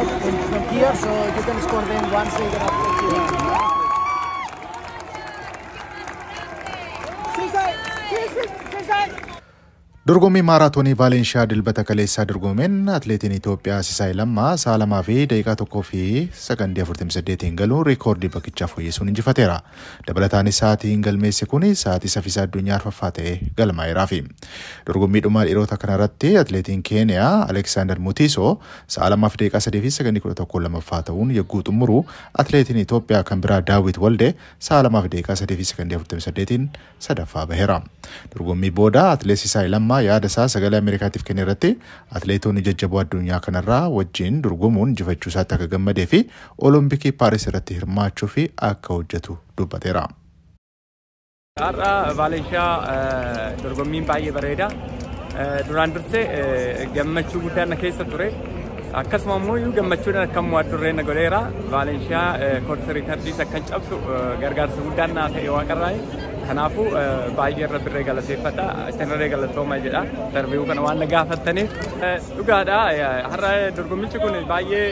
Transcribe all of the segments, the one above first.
From here, so you can score them 1 second after. Dorgommii maaraatoonii Vaalenshiyaa Dilbata kaleessaa dorgomeen atileetiin Itoophiyaa Sisaay Lammaa sa'a 2:01 fi sakandii 48 galuun reekoordii bakkichaa fooyyessuun injifateera. Dabalataanis sa'aatiin galmeesse kun sa'aatii saffisaa addunyaa arfaffaa ta'ee galmaa'eeraafi. Dorgommii dhumaa dhiirota kanarratti atileetiin Keeniyaa Aleksaandar Mutiisoo sa'a 2:03 fi sakandii 11 lammaffaa ta'uun yogguu xumuru, atileetiin Itoophiyaa kan biraa Daawit Walde sa'a 2:03 fi sakandii 48 sadaffaa baheera. Dorgommii booda atileet Sisaay Lammaa yaada isaa Sagalee Ameerikaatiif kenne irratti atileetonni jajjaboo addunyaa kanarraa wajjin dorgomuun injifachuu isaatti akka gammadee fi Olompikii Paaris irratti hirmaachuu fi akka hojjetu dubbateera. Har'a Vaalenshiyaa dorgommiin baay'ee bareeda. Duraan dursee gammachuu guddaan na keessa ture. Akkasuma immoo gammachuudhaan akka mo'adhu na godheera. Vaalenshiyaa course recordiis akkan cabsu gargaarsa guddaan naa ta'e waaqarraa. Kanaafuu baay'ee irra birree galateeffadha. Isinirree galatooma jedha. Interview kana waan na gaafattaniif. Dhugaadha. Har'a dorgommichi kun baay'ee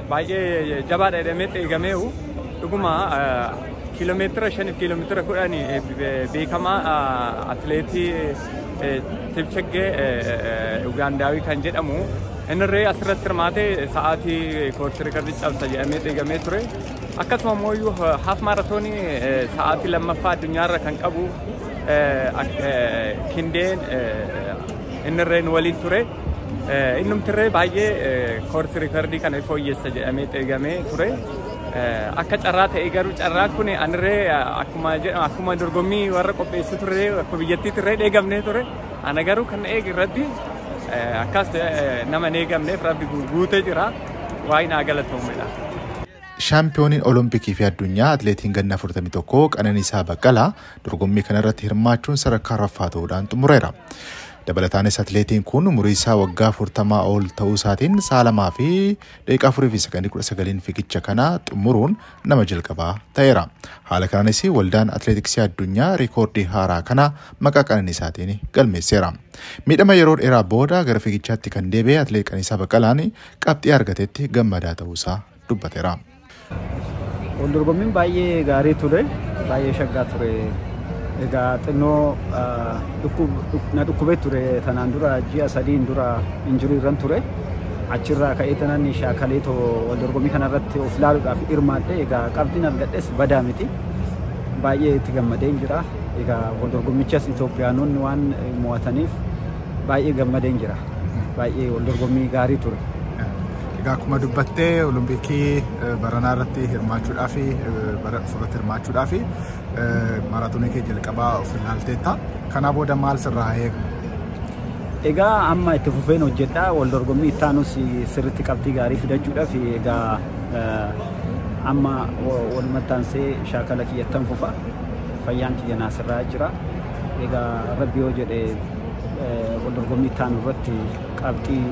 baay'ee jabaadha jedhamee eegameeru. Dhuguma kiiloomeetira 5 kiiloomeetira 10 beekamaa atileetii Kipchoogee Ugaandaawii kan jedhamu innirree asirratti hirmaatee sa'aatii course recordii cabsa jedhamee eegamee ture. Akkasuma immoo half marathonii sa'aatii lammaffaa addunyaarra kan qabu Kindeen innirreen waliin ture. Innumtirree baay'ee course recordii kana fooyyessa jedhamee eegamee ture. Akka carraa ta'e garuu carraa kun anirree akkuma jedhamu akkuma dorgommii warra qopheessu turre, akkuma biyyattii turre eegamnee ture. Ana garuu kan eege irratti akkas nama hin eegamneef Rabbi guutee jira. Waa'ee naa galatoomedha. Shaampiyooniin Olompikii fi addunyaa atileetiin ganna 41 Qananiisaa Baqqalaa dorgommii kanarratti hirmaachuun sadarkaa arfaffaa ta'uudhaan xumureera. Dabalataanis atileetiin kun umurii isaa waggaa 40 ol ta'uu isaatiin sa'a 2:04 fi sakandii 19 fiigicha kana xumuruun nama jalqabaa ta'eera. Haala kanaanis waldaan atileetiksii addunyaa reekoordii haaraa kana maqaa Qananiisaatiin galmeesseera. Miidhama yeroo dheeraa booda gara fiigichaatti kan deebi'e atileet Qananiisaa Baqqalaan qabxii argatetti gammadaa ta'uusaa dubbateera. Wal dorgommiin baay'ee gaarii ture, baay'ee shaggaa ture. Egaa xinnoo na dhukkubee ture, tanaan dura ji'a 3n dura injury irran ture. Achirraa ka'ee tanan shaakalee too wal dorgommii kanarratti of ilaaluudhaaf hirmaadhe. Egaa qabxiin argadhes badaa miti. Baay'ee itti gammadeen jira. Egaa wal dorgommichas Itoophiyaanonni waan mo'ataniif baay'ee gammadeen jira. Baay'ee wal dorgommii gaarii ture. Egaa akkuma dubbattee Olompikii baranaa irratti hirmaachuudhaaf, bara dhufu hirmaachuudhaaf maaraatoonii kee jalqabaa of ilaalteetta. Kanaa booda maal sirraa eegu? Egaa amma itti fufeen hojjedha. Wal dorgommii itti aanus sirriitti qabxii gaarii fidachuudhaaf egaa amma walumatti aansee shaakala kiyyattan fufa. Fayyaan kiyya naasirraa jira. Egaa Rabbi yoo jedhe wal dorgommii itti aanu irratti qabxii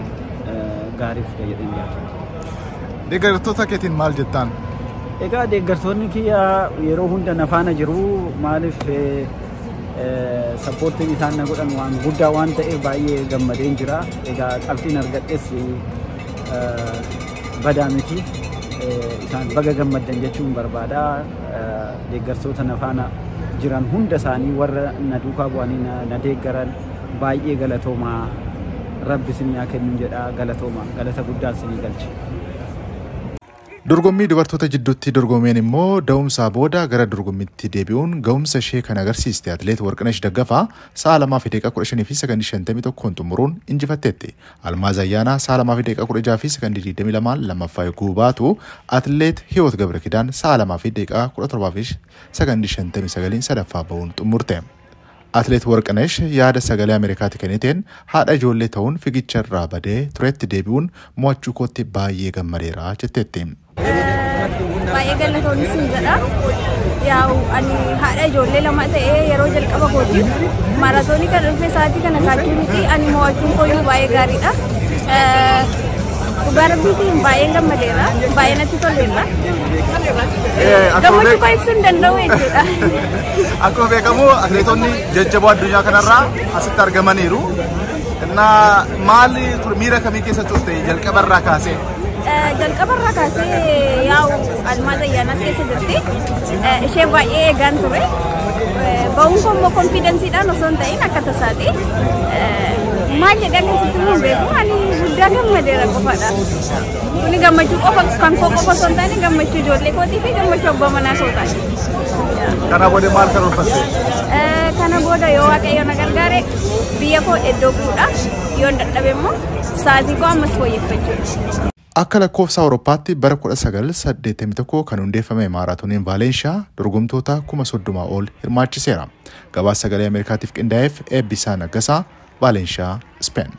gaarii fida jedheen yaada. Deeggartoota keetiin maal jettaan? Egaa deeggartoonni kiyya yeroo hunda na faana jiru. Maaliif, supportiin isaan na godhan waan guddaa waan ta'eef baay'ee gammadeen jira. Egaa qabxiin argadhes badaa miti. Isaan baga gammaddan jechuun barbaada. Deeggartoota na faana jiran hunda isaanii, warra na duukaa bu'anii na deeggaran baay'ee galatoomaa, Rabbi isin haa kennu jedha. Galatooma, galata guddaa isinii galche. Dorgommii dubartoota jidduutti dorgomeen immoo da'umsaa booda gara dorgommiitti deebi'uun ga'umsa ishee kan agarsiiste atileet Warqinash Daggafaa sa'a 2:15 fi sakandii 51 xumuruun injifatteetti. Almaaz Ayyaanaa sa'a 2:16 fi sakandii 22 lammaffaa yogguu baatu, atileet Hiwoot Gabrakidaan sa'a 2:17 fi sakandii 59 sadaffaa bahuun xumurte. Atileet Warqinash yaada Sagalee Ameerikaatti kenniteen haadha ijoollee ta'uun fiigicha irraa badee turetti deebi'uun mo'achuu kootti baay'ee gammadeera jetteetti. Baay'ee galatoonni siin jedha. Yaa'u ani haadha ijoollee lama ta'ee yeroo jalqaba kootiif maaraatoonii kana dhufe sa'aatii kana kaachuu miti, ani mo'achuun kooyyuu baay'ee gaariidha. Dhugaa Rabbiitiin baay'een gammadeera. Baay'ee natti toleera. Gammachuu koo ibsuu hin danda'u jechuudha. Akkuma beekamu atileetonni jajjaboo addunyaa kanarraa asitti argamaniiru. Innaa maali ture, miira kamii keessa turte jalqabarraa kaasee? Jalqabarraa kaasee yaa'u Almaaz Ayyaanaas keessa jirti. Ishee baay'ee eegaan ture. Ba'uun koo immoo konfiidensiidhaan osoo hin ta'in akka tasaati. Maal jedhee akka sitti hin beeku, ani guddaa gammadeera qofaadha. Kuni gammachuu qofa kan koo qofa osoo hin taane gammachuu ijoollee kootii fi gammachuu abbaa manaa koo taati. Kana booda maal karoorfatte? Kana booda yoo Waaqayyo na gargaare biyya koo iddoo bu'uudha. Yoon dadhabe immoo sa'aatii koo ammas fooyyeffachuudha. Akka lakkoofsa Awurooppaatti bara 1981 kan hundeeffame maaraatooniin Vaalenshaa dorgomtoota 30,000 ol hirmaachiseera. Gabaasa Sagalee Ameerikaatiif qindaa'eef Eebbisaa Naggasaa, Vaalenshaa, Speen.